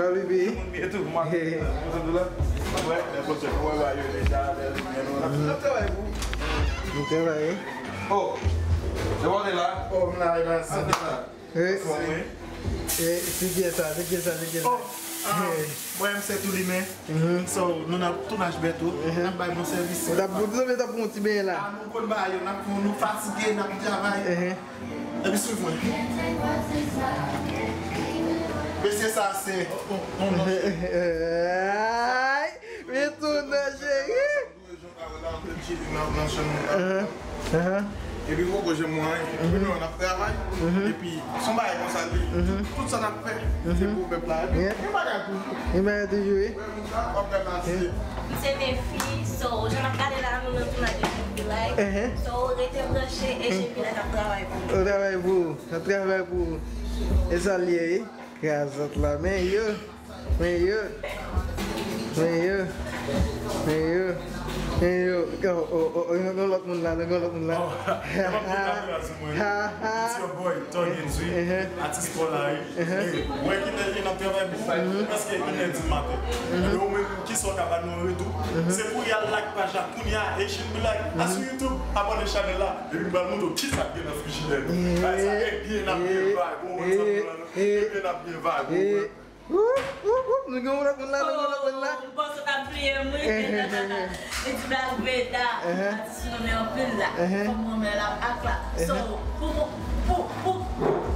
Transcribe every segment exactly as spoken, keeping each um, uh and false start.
Wè, bibi. Moun byen tou, mwen. Hey. Mwen tou la. Wè, lè pwosè, wè, wè, yo deja, lè nou, nou, nou, nou travay pou. Nou travay. Oh, se wè la? Oh, m la, e la, se la. Wi. Fò mwen. E, se kiyès sa, se kiyès sa, se kiyès sa? Oh, ah, mwen, m se tou limen. So, nou nan tounaj bèto, n ap bay bon sèvis. Ou t ap, ou t ap pran yon ti benyen la? Ah, nou konn bagay yo, n ap, nou fatige, n ap travay. Epi swiv mwen. Mesye, sa se. Ay, men tou nan cheri. Epi koko janm mwen anyen. Epi nou, n ap travay. Epi, se yon bagay konsa li. Tout, tout sa n ap fè, se pou pèp la. Epi, yon bagay toujou. Yon bagay toujou, wi. Wè, moun sa, w ap gade la, se. M se Nefi, so, jan n ap gade la, nou nan tounaj Echange Be Like. So, rete branche, Echange Be Like ap travay pou nou. Ap travay pou ou, ap travay pou ou. E sa l ye, wi. Krazant la, men yo. Men yo. Men yo. Men yo. Men yo. Oh, oh, oh, oh, gen lòt moun la, gen lòt moun la. Oh, e pa pli kamera sou mwen. It's your boy, Tony Nzui, atis Paul Harry. Hey, wè ki lè n ap travay pou ou, prèske inè di maten. Epi ou menm, kisa w ka ba nou an retou? Se pou y al like paj la kounye a, Echange Be Like, a sou YouTube, abòne chanèl la, epi m pral montre w kisa k gen nan frijidè nou. Bagay sa, e byen n ap byen vibe, ou konn sa m di la, non? E byen n ap byen vibe, ou konn. Woup, woup, woup, nou gen yon lòt moun la, nou gen yon lòt moun la. Oh, m panse w t ap bliye m, wi. Li di Black Veda, atis ou renmen anpil la. Fanm ou renmen l ap ak la. So, pou, pou, pou, pou,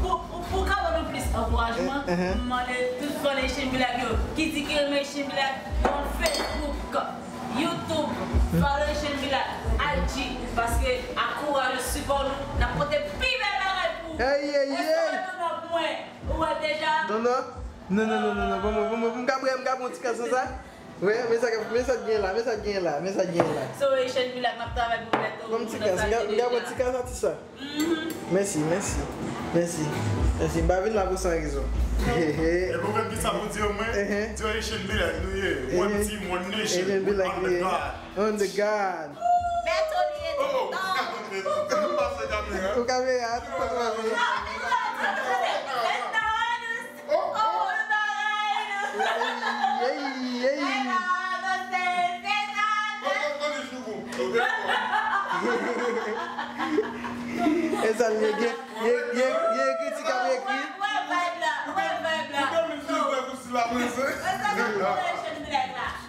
pou, pou, pou ka ban nou plis ankourajman, m mande tout fan Echange Be Like yo, ki di ki renmen Echange Be Like, on Facebook, YouTube, follow Echange Be Like, I G, paske ak kouraj, sipò nou, n ap pote pi bèl bagay pou ou. Hey, hey, hey. Èske w wè tonton pou mwen? Ou wè l deja? Non, non. Non, non, non, non, non. Ban mwen, ban mwen, m ka pran, m ka pran yon ti kas nan sa. Wi, men sa, men sa k gen la, men sa k gen la, men sa k gen la. So, Echange Be Like, m ap travay pou bèto. Ban m ti kas, m ka, m ka pran ti kas atis sa. Mèsi, mèsi, mèsi, mèsi. M pa vin la pou san rezon. E pou mwen ki sa pou di yo, mwen, di yo Echange Be Like nou ye. One team, one nation, we under God. Under God. Bèto li ye. Oh, oh, m pa se kamera. Ou kamera, tout moun kamera. Ey, ey, ey. E sa l ye, gen, gen, gen, gen ekri ti k ap ekri.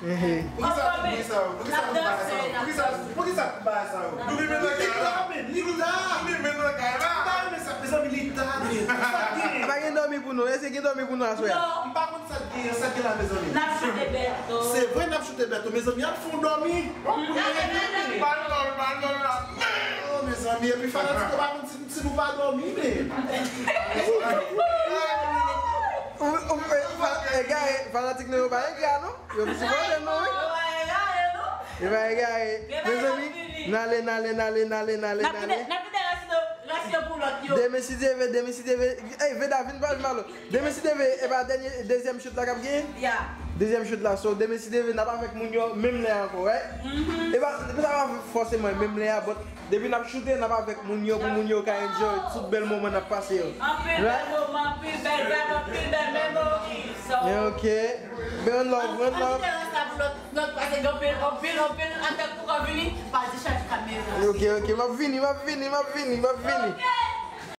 Ehe. Poukisa, poukisa, poukisa tout bagay sa yo? Poukisa tout bagay sa yo? Poukisa, poukisa tout bagay sa yo? Nou renmen nan kay la. Li ta, men, li ta. Nou renmen nan kay la. M pa renmen sa, mezanmi, li ta, men. Sa gen? Pa gen dòmi pou nou. Èske gen dòmi pou nou aswè a? Non. M pa konn sa k gen, sa k gen la, mezanmi. N ap choute bèto. Se vre, n ap choute bèto, mezanmi, y ap fè w dòmi. N ap fè w dòmi. Pa dòmi, pa dòmi la. Oh, mezanmi, epi fanatik yo pa konn si, si nou pa dòmi, men. Ou, ou, e, fa-, egare, fanatik nou yo pa egare, non? Yo sipòte nou, wi. Yo pa egare. Mezanmi, n ale, n ale, n ale, n ale, n ale, n ale. N ap kite, n ap kite rès yo, rès yo pou lòt yo. Demen si Dye vle, demen si Dye vle. Ey, Veda, vin pa, vin pa lwen. Demen si Dye vle, e pa dènye, dezyèm shoot la k ap genyen? Ya. Dezyèm shoot la, so, demen si Dye vle, n ap avèk moun yo, menm lè a ankò, right? E pa, e pa fòseman menm lè a, but depi n ap choute, n ap avèk moun yo, pou moun yo ka enjoy tout bèl moman n ap pase yo. Anpil bèl moman, anpil bèl vibe, anpil bèl memory. So, yeah, ok. Ben, one love, one love. An diferans la pou lòt, lòt pase gen anpil, anpil, anpil atè pou kò vini, pa di chèf kamera. Ok, ok, m ap vini, m ap vini, m ap vini, m ap vini. Ok.